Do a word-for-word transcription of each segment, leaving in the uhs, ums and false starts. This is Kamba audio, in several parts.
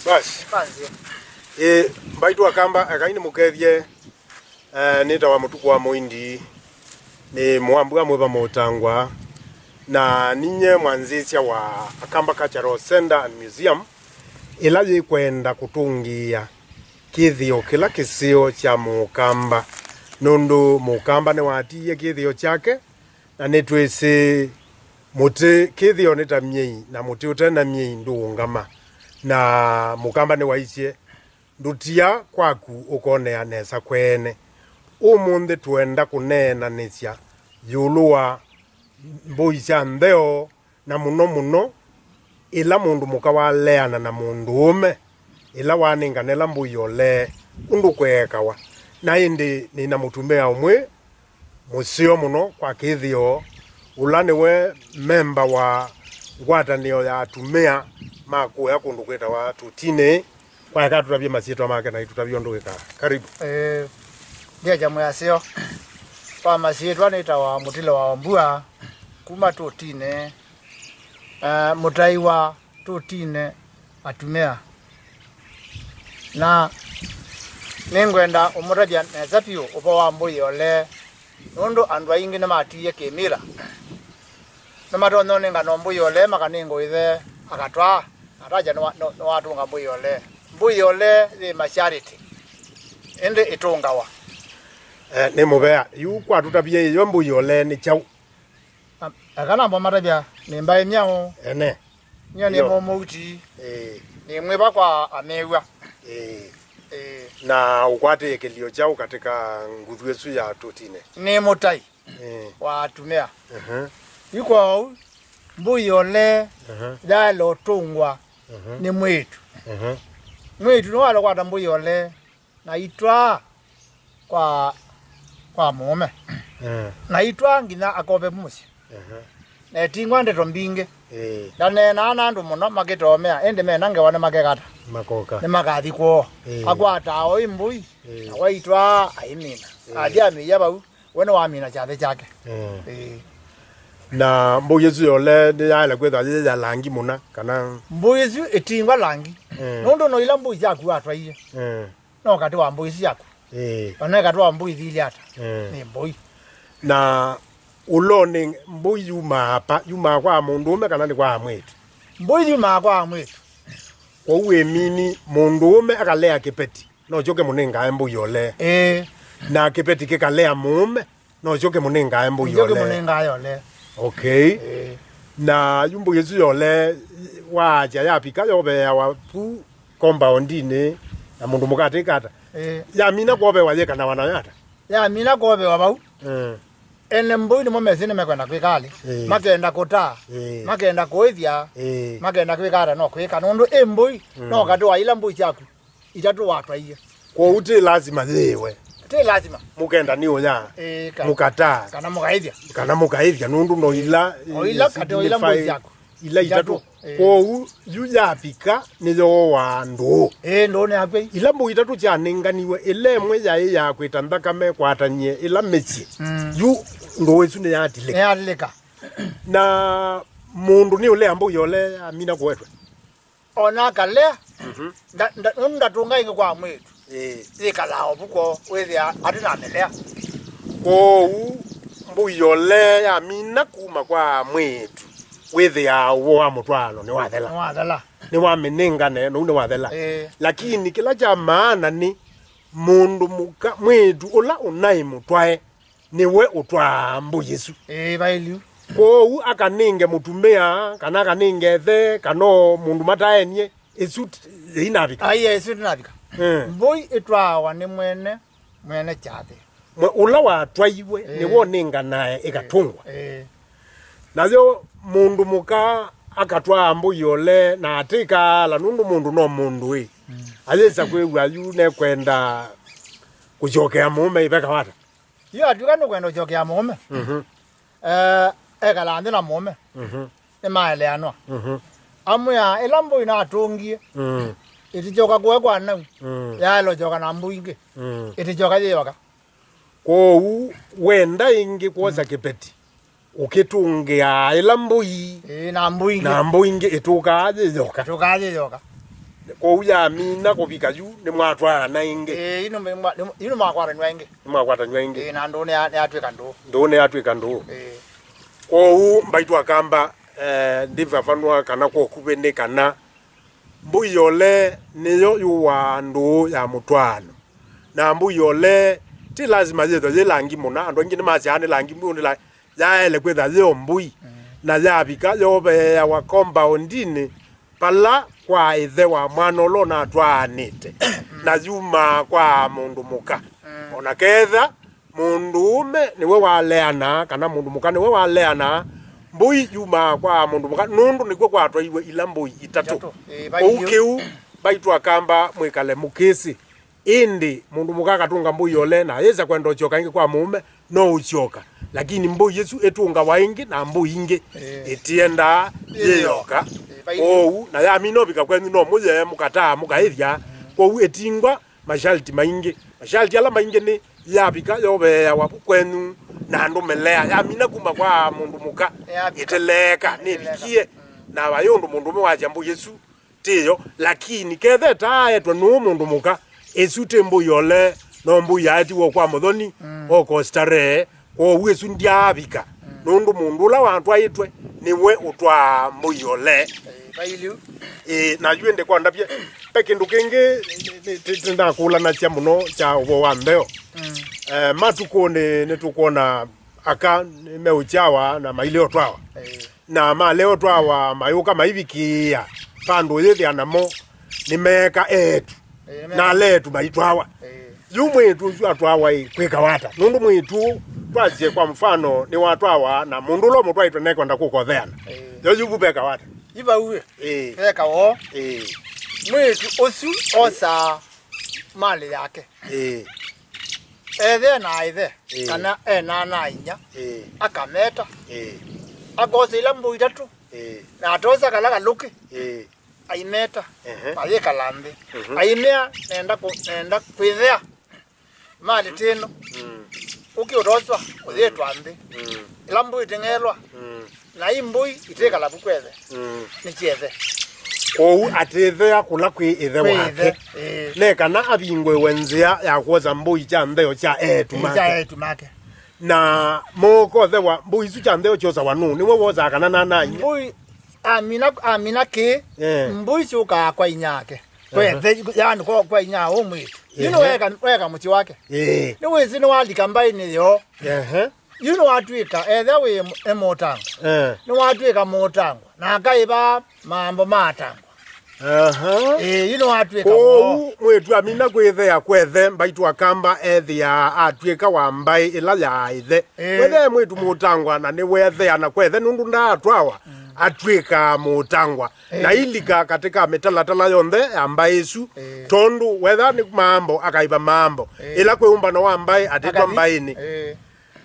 Basi. Ĩ, mbaitũ Akamba, ekai nĩmũkethye. Eh, nĩtawa Mũtuku wa Mũindi, nĩ mũambua mwĩva mũtangwa, na ninye mwanzĩsya wa Akamba Cultural Center and Museum, ĩla yĩkwenda kũtũngĩĩa kĩthĩo kĩla kĩseo kya Mũkamba, nũndũ Mũkamba nĩwatiie kĩthĩo kyake, na nĩtwĩsĩ mũtĩ kĩthĩo nĩ ta myei, na mũtĩ ũte na myei ndũũngama, na Mũkamba nĩwaisye, ndũtia kwaku ũkonea nesa kweene. Ũmũnthĩ tũenda kũneenanĩsya ĩũlũ wa mbũi sya ntheo, na mũno mũno ĩla mũndũ mũka waleana na mũndũũme, ĩla wanengana ĩla mbũi yolee, ũndũ kweekawa. Na ĩndĩ nĩ na mũtumĩa ũmwe mũseo mũno kwa kĩthĩo, ũla nĩwe memba wa ngwatanĩo ya atumĩa ma kũya kũndũ kwĩtawa Tũtinĩ. Kwa eka tũtavye masyĩtwa make na itũtavye ũndũ wĩkaa. Karibu. Eh, ndiakya mwĩaseo. Kwa masyĩtwa nĩtawa Mũtile wa Mbua, kuma Tũtinĩ, eh, mũtai wa Tũtinĩ atumĩa. Na nĩngwenda ũmũtavya nesa vyũ ũvoo wa mbũi yolee, nũndũ andũ aingĩ nĩmatiie kĩmila. Nĩmatonya ũnengana mbũi yolee makanengwa ĩthe akatwaa, na ataja nĩwa-, nĩ-, nĩwatũnga mbũi yolee. Mbũi yolee yĩ mashariti, ĩndĩ ĩtũngawa. Eh, nĩ mũvea. Yu kwa tũtavye ĩyo mbũi yolee nĩ kyaũ? Am-, eka namba matavya nĩ mbaĩ myaũ. Ene. Nyie nĩ mũmũuti. Ĩĩ. Nĩ mwĩva kwa amew'a. Ĩĩ. Ĩĩ. Na ũkwatĩe kĩlio kyaũ katika nguthu ĩsu ya Tũtinĩ? Nĩ mũtai. Ĩĩ. Wa atumĩa. Aha. Yu kwoou, mbũi yolee, aha, yaĩle ũtũngwa, aha, nĩ mwĩĩtu. Aha. Mwĩĩtu nĩwaĩle kũkwata mbũi yolee, na itwaa kwa, kwa mũũme. Eh. Na itwaa nginya akove mũsyĩ. Aha. Na ĩtingwa ndeto mbingĩ. Ĩĩ. Ndaneenaa na andũ mũno makĩtomea, ĩndĩ mena ngewa nĩmakekata. Makoka. Nĩmakathi kwoo. Ĩĩ. Akwataa oĩ mbũi, ĩĩ, na waitwaa aimina. Ĩĩ. Athi amĩia vau, we nĩwamina kyathĩ kyake. Ĩĩ. Ĩĩ. Na mbũi ĩsu yolee nĩyaĩle kwĩthwa yĩ ya langi mũna, kana? Mbũi ĩsu ĩtingwa langi. Ĩĩ. Nũndũ no ila mbũi syaku watwaie. Ĩĩ. No katĩ wa mbũi syaku. Ĩĩ. Ona katĩ wa mbũi thili ata. Ĩĩ. Nĩ mbũi. Na ũlonĩ mbũi yumaa apa? Yumaa kwa mũndũũme kana nĩ kwa mwĩĩtu? Mbũi yumaa kwa mwĩĩtu. Kwoou wĩmini mũndũũme akalea kĩpeti, no kyo kĩmũnengae mbũi yolee. Ĩĩ. Na kĩpeti kĩkalea mũũme, no kyo kĩmũnengae mbũi yolee. Nĩkyo kĩmũnengae yolee. Okay. Ĩĩ. Na yu mbũi ĩsu yolee, waakya yavika yoveeawa vu compound-inĩ, na mũndũ mũka atĩka ata? Ĩĩ. Yamina kwovewa yĩkanawa nayo ata? Yamina kwovewa vau. Mm. Ene mbũi nĩmo mesĩ nĩmekwenda kwĩka alĩ. Ĩĩ. Makenda kũtaa. Ĩĩ. Makenda kũĩthya. Ĩĩ. Makenda kwĩka ata no kwĩka. Nũndũ ĩ mbũi, mm, no katĩ wa ila mbũi syaku itatũ watwaie. Kwoou ti lazima yĩĩwe. Ti lazima. Mũkenda nĩ ũya. Ĩĩ, ka-, mũkataa. Kana mũkaĩthya. Kana mũkaĩthya, nũndũ no ila, o ila katĩ wa ila mbũi signify syaku. Ila itatũ. Itatũ, ĩĩ. Kwoou yu yavika nĩyooaa ndũũ. Ĩĩ, ndũũ nĩyakw'a. Ila mbũi itatũ syanenganiwe, ĩla ĩmwe yaĩ ya kwĩta nthakame kwatany'e ĩla mĩsyĩ. Mm. Yu ndũũ ĩsu nĩyatilĩka. Nĩyatilĩka. Na mũndũ nĩ ũlea mbũi yolee amina kũetwe. Ona akalea, mhm, nda-, nda-, nũndũ ndatũnga ĩngĩ kwa mwĩĩtu. Ĩĩ. Yĩkalaa ovu kwoo, wĩthĩa atĩ namĩlea. Kwoou mbũi yolee yamina kuma kwa mwĩĩtu, wĩthĩaa ũvoo wa mũtwaano nĩwathela. Nĩwathela. Nĩwamĩnengane, nou nĩwathela. Ĩĩ. Lakini kĩla kya maana nĩ mũndũ mũka, mwĩĩtu ũla ũnaĩ mũtwae, nĩwe ũtwaa mbũi ĩsu. Ĩĩ, vaĩlu. Kwoou akanenge mũtumĩa, kana akanenge ĩthe, kana o mũndũ mataenie, ĩsu t-, yĩinavika. Aiya, ĩsu ndinavika. Eh. Mbũi ĩtwaawa nĩ mwene, mwene kyathĩ. Mwe-, ũla watwaiwe, ĩĩ, nĩwe ũnenganae ĩkatũngwa. Ĩĩ. Nayo mũndũ mũka akatwaa mbũi ole na atĩkaala, nũndũ mũndũ no mũndũ ĩ. Mm. Ayĩsa kwĩw'a yu nekwenda kũsyokea mũũme ĩveka wata. Yu atw'ĩka nũkwenda ũsyokea mũũme. Mhm. Eh, ekala nthĩ na mũũme. Mhm. Nĩmaeleanwa. Mhm. Amwĩa, ĩla mbũi natũngie, mm, ĩtĩsyoka kũe kwa nau. Mm. Yaela ũsyoka na mbũi ingĩ. Mm. Ĩtĩsyoka yĩyoka. Kwoou wenda ĩngĩ kwosa, mm, kĩpeti, ũkĩtũngĩaa ĩla mbũi. Ĩĩ, na mbũi ingĩ. Na mbũi ingĩ ĩtũkaa yĩyoka. Ĩtũkaa yĩyoka. Kwoou yamina kũvika yu, nĩmwatwaana ĩngĩ. Ĩĩ, yu nĩ mwa-, nĩ, yu nĩmwakwatanw'a ĩngĩ. Nĩmwakwatanw'a ĩngĩ. Ĩĩ, na ndũũ nĩya-, nĩyatw'ĩka ndũũ. Ndũũ nĩyatw'ĩka ndũũ. Ĩĩ. Kwoou mbaitũ Akamba, eh, ndivavanũa kana kwa ũkuvĩ nĩ kana mbũi yole nĩyo yũaa ndũũ ya mũtwaano. Na mbũi yole ti lasima yĩthwe yĩ langi mũna. Andũ aingĩ nĩmasyaa nĩ langi mbũĩ, nĩ la-, yaele kwĩthwa yĩ o mbũi. Mm. Na yavika yoveeawa compoundinĩ vala kwa ĩthe wa mwana ũla ũnatwaanĩte. Na yumaa kwa mũndũ mũka. Mm. O na ketha mũndũũme nĩwe waleanaa, kana mũndũ mũka nĩwe waleanaa, mbũi yumaa kwa mũndũ mũka, nũndũ nĩkw'o kwatwaiwe ila mbũi itatũ. Itatũ. Ĩĩ, vai. Kwoou kĩu, mbaitũ Akamba mwĩkale mũkĩsĩ. Ĩndĩ mũndũ mũka akatũnga mbũi yole, na yĩsa kwenda ũsyoka ĩngĩ kwa mũũme, no ũsyoka. Lakini mbũi ĩsu ĩtũngawa ĩngĩ na mbũi ingĩ. Ĩĩ. Ĩtiendaa yĩ yoka. Ĩĩ, vai. Kwoou, na yamina ũvika kwenyu, no mũyee mũkataa mũkaĩthya. Kwoou ĩtingwa masharti maingĩ. Masharti ala maingĩ nĩ yavika yoveeawa vu kwenyu na andũ melea. Yamina kuma kwa mũndũ mũka, yavika, ĩteleeka, ĩteleeka, nĩvikie. Mm. Na vai ũndũ mũndũ ũmwe wasya mbũi ĩsu tĩyo, lakini ketha ĩtaaetwe nũũ mũndũ mũka, ĩsu ti mbũi yole, no mbũi yaetiwe kwa mũthoni, mm, oko starehe. Kwoou ĩsu ndyaavika, mm, nũndũ mũndũ ũla watwaĩtwe nĩwe ũtwaa mbũi yole. Ĩĩ, vai lĩu. Ĩĩ, na yu ĩndĩ kwa ndavye, ve kĩndũ kĩngĩ nĩ-, nĩ-, nĩ-, tĩndakũlanasya mũno kya ũvoo wa ntheo. Mm. Eh, matukũnĩ nĩtũkwona aka nĩmeũkyawa na mailea ũtwawa. Ĩĩ. Na malea ũtwawa mayũka maivikĩĩa vandũ ũyĩthĩa namo nĩmeeka eĩtu. Ĩĩ, nĩmeeka. Na ala eĩtu maitwawa. Ĩĩ. Yu mwĩĩtu ũsu atwawa ĩ, kwĩkawa ata? Nũndũ mwĩĩtu ũũ twasye kwa mfano nĩwatwawa na mũndũ ũla ũmũtwaĩtwe nekwenda kũkotheana. Ĩĩ. Yo yu vu vekawa ata? Yu vau ĩ. Ĩĩ. Veka woo. Ĩĩ. Mwĩĩtu ũsu osaa malĩ yake. Ĩĩ. Ethe na aithe, ĩĩ, kana ena ana a inya, ĩĩ, akameta. Ĩĩ. Akosa ila mbũi itatũ, ĩĩ, na atosa kala kalũkĩ, ĩĩ, aimeta, ehe, mayĩkala nthĩ. Mhm. Aimea, nenda kũ-, nenda kwĩthea. Malĩ tĩno. Mm. Ũkĩ ũtoswa, ũyĩtwa nthĩ. Mm. Ila mbũi iteng'elwa. Mm. Na i mbũi itĩkala vu kwethe. Mm. Nĩ kyethe. Kwoou atĩthea kũla kwĩ ĩthe, kwĩ wake, ĩthe, ĩĩ, ne kana avingũĩwe nzĩa ya kwosa mbũi kya ntheo kya eĩtu, ĩĩ, make, kya eĩtu make. Na mokothewa mbũi isu kya ntheo kyosawa nũũ? Nĩwe wosaa kana nana inya? Mbũi amina, amina kĩĩ, eh, mbũi syũkaa kwa inyake. Kwethe, yani kwa, kwa inya ũmwĩtu. Yu nĩ, ehe, weka, weka mũsyĩ wake. Ĩĩ. Nĩwĩsĩ nĩwalika mbaĩnĩ yoo. Ehe. Yu nĩwatw'ĩka, etha wĩ m-, e mũtangwa. Eh. Nĩwatw'ĩka mũtangwa, na akaĩva mambo ma atangwa. Aha. Ĩĩ, yu nĩwatw'ĩka woo. Kwoou mwĩĩtu amina kwĩthea kwethe, mbaitũ Akamba ethĩaa atw'ĩka wa mbaĩ ĩla ya ĩthe. Ĩĩ. Wethe mwĩĩtu mũtangwa na nĩweethea na kwethe nũndũ ndaatwawa, mm, atw'ĩkaa mũtangwa. Ĩĩ. Na ilika katĩ ka mĩtalatala yonthe ya mbaĩ ĩsu, ĩĩ, tondũ wetha nĩ maambo, akaĩva maambo. Ĩĩ. Ĩla kwĩ ũmbano wa mbaĩ, atĩtwa, aka-, mbaĩnĩ. Ĩĩ.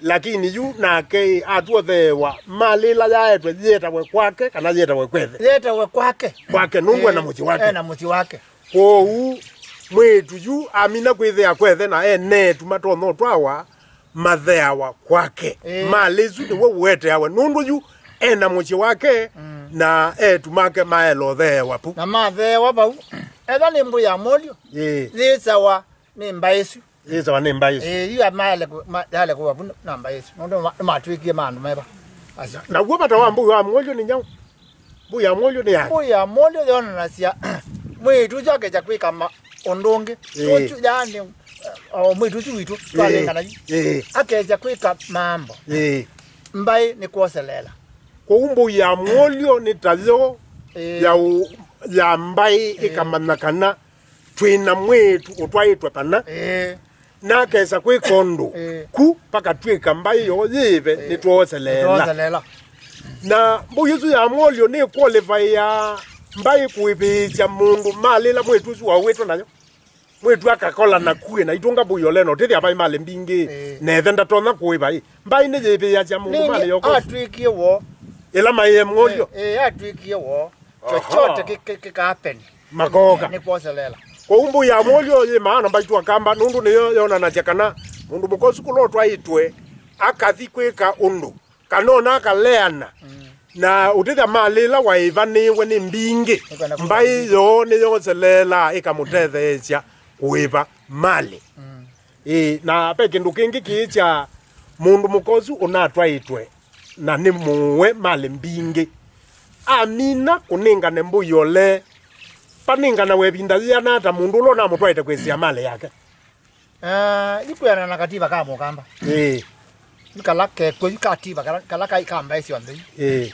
Lakini yu nake-ĩ, atwotheewa, malĩ ĩla yaetwe yĩetawe kwake kana yĩetawe kwethe? Yĩetawe kwake. Kwake, nũndũ, ĩĩ, ena mũsyĩ wake. Ena mũsyĩ wake. Kwoou, mwĩĩtu yu amina kwĩthea kwethe na ene eĩtu matonya ũtwawa, matheawa kwake. Ĩĩ. Malĩ ĩsu nĩw'o ũeteawe, nũndũ yu ena mũsyĩ wake, mm, na eĩtu make maela ũtheewa pu. Na matheewa vau, etha nĩ mbũi ya mũlyo, ĩĩ, yĩsawa nĩ mbaĩ ĩsu. Yĩsawa nĩ mbaĩ ĩsu. Ĩĩ, yu maele kũ-, ma-, yaele kũva vu na mbaĩ ĩsu. Nũndũ ma-, nĩmatw'ĩkie ma andũ meva. Asu. Naw'o vata wa mbũi wa mũlyo nĩ nyaũ? Mbũi ya mũlyo nĩ ya? Mbũi ya mũlyo yonanasya mwĩĩtu ũsu akekya kwĩka ma-, ũndũ ũngĩ. Ĩĩ. Ũsu, yaani, o mwĩĩtu ũsu witũ, ĩĩ, twalengana yu. Ĩĩ. Akekya kwĩka mambo. Ĩĩ. Mbaĩ nĩ kwoseleela. Kwoou mbũi ya mũlyo nĩ ta yo, ĩĩ, ya ũ-, ya mbaĩ, ĩĩ, ĩkamanya kana twĩ na mwĩĩtu ũtwaĩtwe pana. Ĩĩ. Na akesa kwĩka ũndũ, ĩĩ, ku pakatw'ĩka mbaĩ yoo yĩĩve, ĩĩ, nĩtwooselela. Nĩtwooselela. Na mbũi ĩsu ya mũlyo nĩkwolĩvaĩa mbaĩ kũĩvĩĩsya mũndũ malĩ ĩla mwĩĩtu ũsu waũĩtwe nayo. Mwĩĩtu akakola na kuĩ na itũnga mbũi yole na ũtĩthĩa vai malĩ mbingĩ, ĩĩ, na ĩthe ndatonya kũĩva ĩ. Mbaĩ nĩyĩvĩĩasya mũndũ malĩ yokosi. Atw'ĩkie woo. Ĩla maĩe mũlyo. Ĩĩ, ĩĩ, atw'ĩkie woo. Aha. Chochote kĩ-, kĩ-, kĩkaapeni. Makooka. Nĩ kwoselela. Kwoou mbũi ya mũlyo yĩ maana mbaitũ Akamba, nũndũ nĩyo yonanasya kana mũndũ mũka ũsu kũla ũtwaĩtwe akathi kwĩka ũndũ, kana ona akaleana, mm, Na ũtĩthya malĩ ĩla waĩvanĩwe nĩ mbingĩ, nĩkwenda kũmanya mbaĩ yoo nĩyoseleelaa ĩkamũtetheesya kũĩva malĩ. Mm. Ĩĩ, na ve kĩndũ kĩngĩ kĩĩ kya mũndũ mũka ũsu ũnatwaĩtwe na nĩ mũũe malĩ mbingĩ. Amina kũnengane mbũi ole, vanenganawa ĩvinda yĩana ata mũndũ ũla ũnamũtwaĩte kwĩsĩa malĩ yake? Eh, yu kwĩanana na katiba ka Mũkamba. Ĩĩ. Yu kala kekwe, yu katiba kala, kala kai ka mbaĩ syonthe yu. Ĩĩ.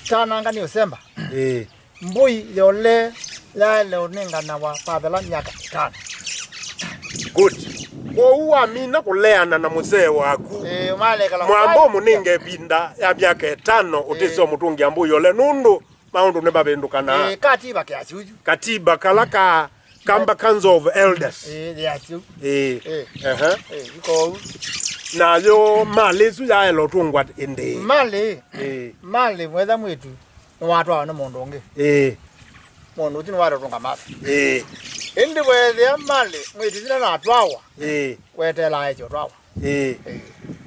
Tananga nĩ ũsemba. Ĩĩ. Mbũi yole yaĩle ũnenganawa vathela myaka ĩtano. Good. Kwoou wamina kũleana na mũsee waku, ĩĩ, malekala mwamba ũmũnenge ĩvinda ya myaka ĩtano, ĩĩ, ũtĩsĩ ũmũtũngĩa mbũi yole, nũndũ maũndũ nĩmavĩndũkanaa. Ĩĩ, katiba kĩasi ũyu. Katiba kala ka Kamba Council of Elders. Ĩĩ, kĩasi ũu. Ĩĩ. Ĩĩ. Ehe. Ĩĩ, iko ũu. Nayo malĩ ĩsu yaela ũtũngwa ĩndĩ? Malĩ. Ĩĩ. Malĩ mwetha mwĩtu nĩwatwawa nĩ mũndũ ũngĩ. Ĩĩ. Mũndũ ũsu nĩwatũtũnga malĩ. Ĩĩ. Ĩndĩ weethĩa malĩ mwĩtu ĩsu ndanatwawa, ĩĩ, weteelaa eke ũtwawa. Ĩĩ. Ĩĩ.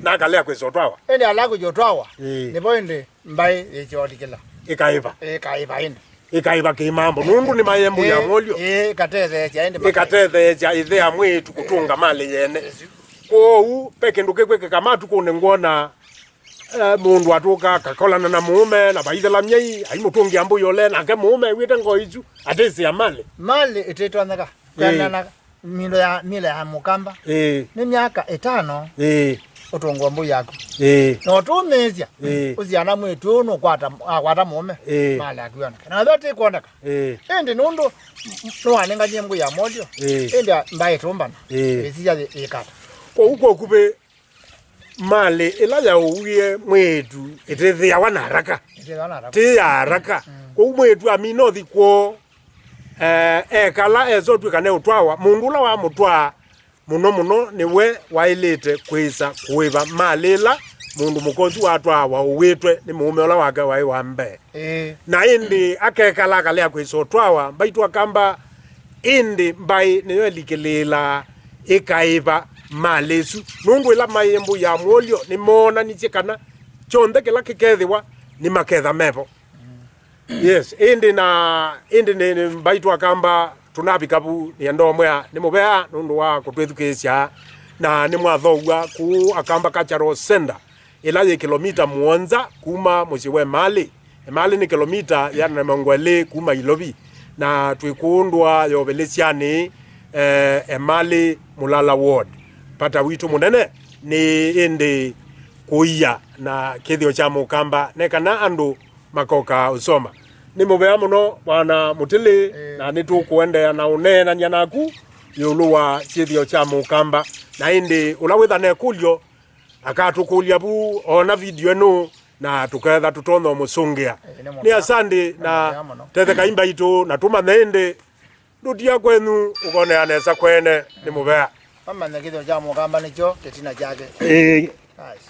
Na akalea kwĩsa ũtwawa. Ĩndĩ alea kwĩsa ũtwawa. Ĩĩ. Nĩvo ĩndĩ mbaĩ yĩkyolikĩla. Ĩkaĩva. Ĩkaĩva ĩndĩ. Ĩkaĩva kĩmambo. Nũndũ nĩmaĩe mbũi ya mwolyo. Ĩĩ, ĩkatetheesya ĩndĩ makaĩva. Ĩkatetheesya ĩthe ya mwĩĩtu kũtũnga malĩ yene. Kwoou, ve kĩndũ kĩkwĩkĩka matukũnĩ ngwona, eh, mũndũ atũka akakolana na mũũme na vaithela myei, aimũtũngĩa mbũi ole, nake mũũme ew'ĩte ngoo isu, atĩsĩa malĩ. Malĩ ĩtĩtonyeka. Ĩĩ. Kwendana mĩndo ya mĩla ya Mũkamba. Ĩĩ. Nĩ myaka ĩtano. Ĩĩ. Ũtũngwa mbũi yaku. Ĩĩ. Na ũtũmĩĩsya. Ĩĩ. Ũsiana mwĩtu ũũ nũkwata, akwata mũũme. Ĩĩ. Malĩ yaku yoneka. Na yo tĩkwoneka. Ĩĩ. Ĩndĩ nũndũ nĩwanenganie mbũi ya molyo. Ĩĩ. Ĩndĩ mbaĩ ĩtũmbana. Ĩĩ. Ĩsisya yĩ-, yĩkata. Kwoou kwa ũkuvĩ, malĩ ĩla yaũwie mwĩĩtu ĩtĩthĩawa na haraka. Ĩtĩthĩawa na haraka. Ti ya haraka. Mm. Kwoou mwĩĩtu amina ũthi kwoo, eh, ekala esa ũtw'ĩka neũtwawa. Mũndũ ũla wamũtwaa mũno mũno nĩwe waĩlĩte kwĩsa kũĩva malĩ ĩla mũndũ mũka ũsu watwaawa ũwĩtwe nĩ mũũme ũla wake waĩ wa mbee. Ĩĩ. Na ĩndĩ akekala akalea kwĩsa ũtwawa, mbaitũ Akamba, ĩndĩ mbaĩ nĩyo ĩlikĩlĩĩlaa ĩkaĩva malĩ ĩsu, nũndũ ĩla maĩe mbũi ya mwolyo nĩmoonanisye kana kyonthe kĩla kĩkethĩwa nĩmaketha mevo. Yes, ĩndĩ na, ĩndĩ nĩ, nĩ mbaitũ Akamba, tũnavika vu, nĩenda ũmwĩa nĩ mũvea nũndũ wa kũtwĩthukĩĩsya, na nĩmwathoow'a kũũ Akamba Cultural Center, ĩla yĩ kĩlomita mũonza kuma mũsyĩ wa Emalĩ. Emalĩ nĩ kĩlomita ĩana na mĩongo ĩlĩ kuma Ilovi, na twĩ kũũ ndũa ya Ũvĩlĩsyanĩ, eh, Emalĩ Mulala Ward. Vata witũ mũnene nĩ ĩndĩ kũia na kĩthĩo kya Mũkamba, nĩ kana andũ makoka ũsoma. Nĩ mũvea mũno, Bwana Mũtĩlĩ, ĩĩ, na nĩtũkũendeea na ũneenany'a naku ĩũlũ wa syĩthĩo kya Mũkamba. Na ĩndĩ ũla wĩtha na ĩkũlyo, akatũkũlya vu oona video ĩno, na tũketha tũtonya ũmũsũngĩa. Ĩĩ, nĩ mũvea. Nĩ asante, na nĩ mũvea mũno. Tethekai mbaitũ, na tũmanye ĩndĩ ndũtia kwenyu ũkonea nesa kwene nĩ mũvea. Wamanya kĩthĩo kya Mũkamba nĩkyo kĩtina kyake. Ĩĩ. Nice.